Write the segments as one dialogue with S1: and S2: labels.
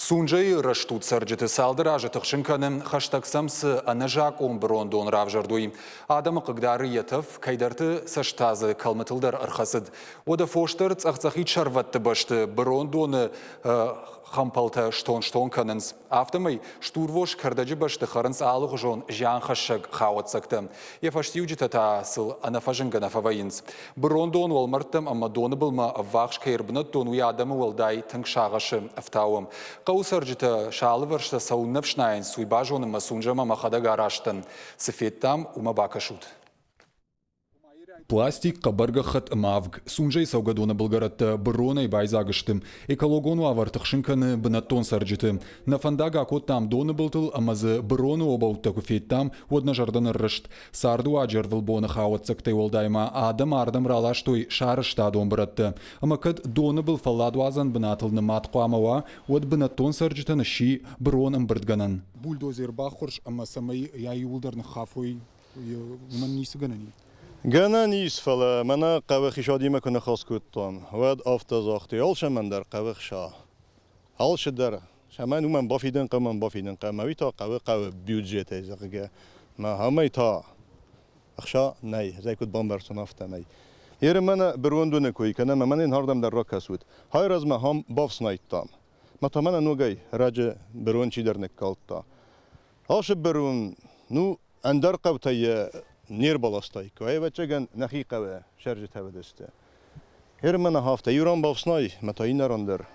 S1: Сунжӕйы рӕстуд цӕрджыты цалдӕр азы тыхсын кӕны, хӕстӕг сӕм цы ӕнӕзакъон бырондон равзӕрд, уый. Адӕмы хъыгдары йӕ тӕф, кӕйдӕрты цӕст та дзы кӕлмытыл дӕр ӕрхӕцыд. Уӕдӕ фос дӕр цъӕх-цъӕхид сӕрвӕтты бӕсты бырондоны хӕмпӕлтӕ стон-стон кӕнынц. Афтӕмӕй стурвос кӕрдӕджы бӕсты хӕрынц алыгъуызон зианхӕссӕг хауӕццӕгтӕ. Йӕ фӕстиуджытӕ та сыл ӕнӕфӕзынгӕ нӕ фӕвӕййынц. Бырондон уӕлмӕрдтӕм ӕмӕ доны былмӕ ӕввахс кӕй ӕрбынӕттон, уый адӕмы уӕлдай тынг сагъӕсы ӕфтауы. Хъӕуы цӕрджытӕ сӕ алывӕрстӕ цӕуылнӕ фснайынц, уый базонынмӕ Сунжӕмӕ мӕхӕдӕг араст дӕн. Цы федтам, уымӕ бакӕсут. Пластик, хъӕбӕр гӕххӕтт ӕмӕ авг. Сунжӕйы цӕугӕдоны былгӕрӕттӕ быронӕй байдзаг сты. Экологон уавӕр тыхсын кӕны бынӕттон цӕрджыты. Нӕ фӕндаг акодтам доны былтыл ӕмӕ дзы быроны обӕуттӕ куы федтам, уӕд нӕ зӕрдӕ ныррызт. Цардыуаджы ӕрвылбоны хауӕццӕгтӕй уӕлдай ма адӕм ардӕм раластой сарӕзтадон бырӕттӕ. Ӕмӕ кӕд доны был фӕлладуадзӕн бынатыл нымад хъуамӕ уа, уӕд бынӕттон цӕрджытӕн сси бырон ӕмбырдгӕнӕн. Бульдозер баххуырс ӕмӕ цӕмӕй йӕ иууылдӕр ныххафой, уымӕн ницы гӕнӕн и?
S2: Гӕнӕн ис, фӕлӕ мӕнӕ хъӕуы хицауадимӕ куы ныхас кодтам, уӕд афтӕ загътой, алцӕмӕн дӕр хъӕуы хца. Алцыдӕр, цӕмӕн уымӕн бафидын хъӕуы, уымӕн бафидын хъӕуы, ӕмӕ уый та хъӕуы хъӕуы бюджетӕй, зӕгъгӕ. Мӕ амӕй та ӕхца нӕй, ӕз ӕй куыд бамбӕрстон, афтӕмӕй. Еры мӕнӕ бырондоны кой кӕнӕм ӕмӕ нын ардӕм дӕр ракӕсут. Хайразмӕ ам бафснайдтам. Мӕ та мӕнӕ ногӕй раджы бырон чидӕр ныккалдта. Ацы бырон, ну, ӕндӕр хъӕутӕй йӕ не рбаластаиккой. Ӕвӕццӕгӕн, нӕхи хъӕуы цӕрджытӕ уыдысты. Гъер мӕнӕ афтӕ, иу ран бафснай, мӕ та иннӕ ран дӕр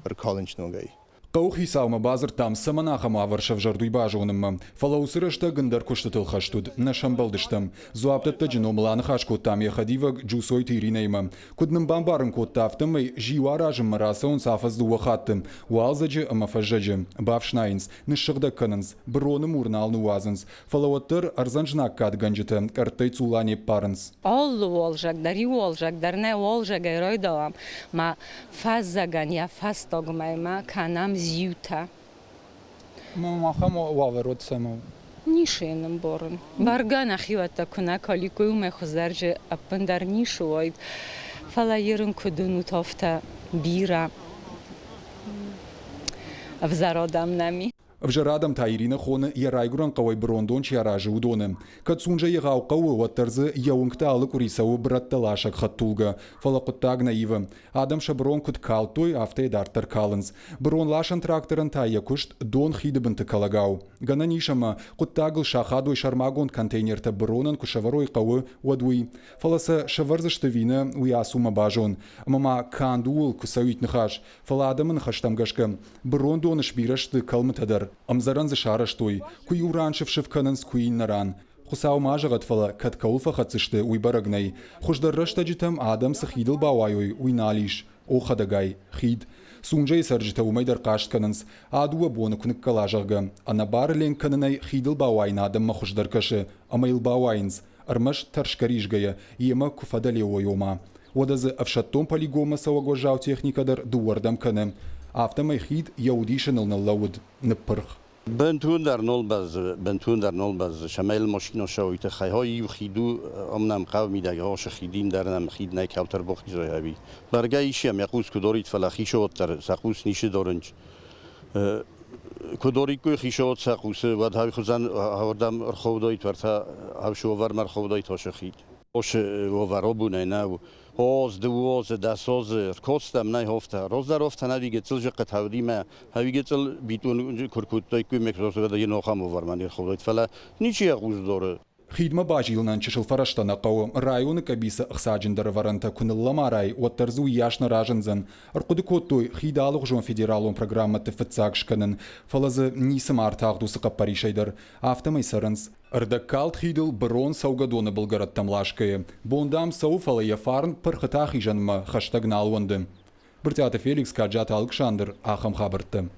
S2: ӕркалынч ногӕй.
S1: Хъӕуыхицаумӕ бадзырдтам, цӕмӕн ахӕм уавӕр сӕвзӕрд, уый базонынмӕ. Фӕлӕ уыцы рӕстӕг ӕндӕр куыстытыл хӕст уыд, нӕ сӕмбӕлдыстӕм. Дзуапдӕттӕджы номыл аныхас кодтам йӕ хӕдивӕг Джусойты Иринӕимӕ. Куыд нын бамбарын кодта, афтӕмӕй зиу аразынмӕ рацӕуынц афӕдз дыууӕ хатты, уалдзӕджы ӕмӕ фӕззӕджы. Бафснайынц, ныссыгъдӕг кӕнынц, быроны мур нал ныууадзынц, фӕлӕ уӕддӕр ӕрдзӕн знаггадгӕнджытӕ къӕрттӕй цъула не ппарынц.
S3: Алы уалдзӕг дӕр, иу уалдзӕг дӕр нӕ уалдзӕгӕй райдайӕм, ма фӕззӕгӕн йӕ фӕстаг мӕймӕ кӕнӕм зиутӕ.
S4: Ахӕм уавӕр уыд цӕмӕ?
S3: Ницы йын ӕмбарын. Бӕргӕ нӕхиуӕттӕ куы нӕ каликкой, уымӕй хуыздӕр ӕппындӕр ницы уаид. Фӕлӕ ерын куыд уынут, афтӕ бирӕ ӕвзӕр адӕм нӕм и.
S1: Ӕвзӕр адӕм та Иринӕ хоны, йӕ райгуырӕн хъӕуӕй бырондон чи аразы, уыдоны. Кӕд Сунжӕ егъау хъӕуы, уӕддӕр дзы йӕ уынгты алы къуыри цӕуы бырӕттӕ ласӕг хӕдтулгӕ. Фӕлӕ хъуыддаг нӕ ивы. Адӕм сӕ бырон куыд калдтой, афтӕ йӕ дарддӕр калынц. Быронласӕн тракторӕн та йӕ куыст дон хиды бынты кӕлӕгау. Гӕнӕн ис ӕмӕ, хъуыддагыл сахадой сӕрмагонд контейнертӕ быронӕн куы сӕвӕрой хъӕуы, уӕд уый. Фӕлӕ сӕ сӕвӕрдзысты ӕви нӕ, уый ацу мӕ базон. Ӕмӕ ма канд ууыл куы цӕуид ныхас, фӕлӕ адӕмы ныхӕстӕм гӕсгӕ, бырондоны сбирӕ сты кӕлмытӕ дӕр. Ӕмдзӕрӕн дзы сарӕзтой, куы иу ран сыф-сыф кӕнынц, куы иннӕ ран. Хуыцау ма зӕгъӕд, фӕлӕ кӕд кӕуыл фӕхӕцдзысты, уый бӕрӕг нӕй. Хуыздӕр рӕстӕджытӕм адӕм цы хидыл бауайой, уый нал ис. О, хӕдӕгай, хид. Сунжӕйы цӕрджытӕ уымӕй дӕр хъаст кӕнынц, а дыууӕ боны куы ныккӕла, зӕгъгӕ. Ӕнӕбары ленк кӕнынӕй хидыл бауайын адӕммӕ хуыздӕр кӕсы, ӕмӕ йыл бауайынц, ӕрмӕст тӕрсгӕ-ризгӕйӕ, йемӕ куы фӕдӕле уой, ома. Уӕдӕ дзы ӕфсӕддон полигонмӕ цӕуӕг уӕззау техникӕ дӕр дыууӕрдӕм кӕны. Афтӕмӕй хид йӕ удисыныл ныллӕууыд, ныппырх.
S5: Бынтондӕр нал бӕззы, бынтондӕр нал бӕззы. Цӕмӕй машинӕ цӕуой тыххӕй. Хай иу хид у, ам нӕм хъӕуы мидӕг росы хид, ин дӕр нӕм хид нӕй кӕлтӕр бохизой ӕви. Бӕргӕ ис йӕм йӕ хъус куы дорид, фӕлӕ хицауад дӕр сӕ хъус ницы дорынч. Куы дориккой хицауад сӕ хъусы, уӕд хай хуызӕн ардӕм ӕрхаудайт, уӕртӕ ӕфсовӕрмӕ ӕрхаудайт осы хид. Осы овӕробунӕй нӕу. Оз, дыууозы, дӕсозы, ркодтам нӕ хофтӕ. Раздӕр офтӕ нӕ гыццыл зыхъхъытӕ уыди мӕ ӕви гыццыл битъун куы ркодтаиккой ме енохам овӕрмӕ не рхаудайт, фӕлӕ ничи йӕ хъус доры.
S1: Хидмӕ базилынӕн чысыл фӕрӕзтӕ нӕ хъӕуы. Районы къӕбицы ӕхцаджындӕр ӕвӕрӕнтӕ куы ныллӕмарай, уӕддӕр дзы уыйас нӕ разындзӕн. Ӕрхъуыды кодтой хид алыгъуызон федералон программӕты фыццаг скӕнын, фӕлӕ дзы ницыма ӕртагъд уыцы хъӕппӕрисӕй дӕр. Афтӕмӕй цӕрынц. Ӕрдӕгкалд хидыл бырон цӕугӕдоны былгӕрӕттӕм ласгӕйӕ, бон, дам, цӕуы, фӕлӕ йӕ фарн пырхытӕ ахизӕнмӕ хӕстӕг нал уӕнды. Брытъиаты Феликс, Каджаты Алыксандр, ахӕм хабӕрттӕ.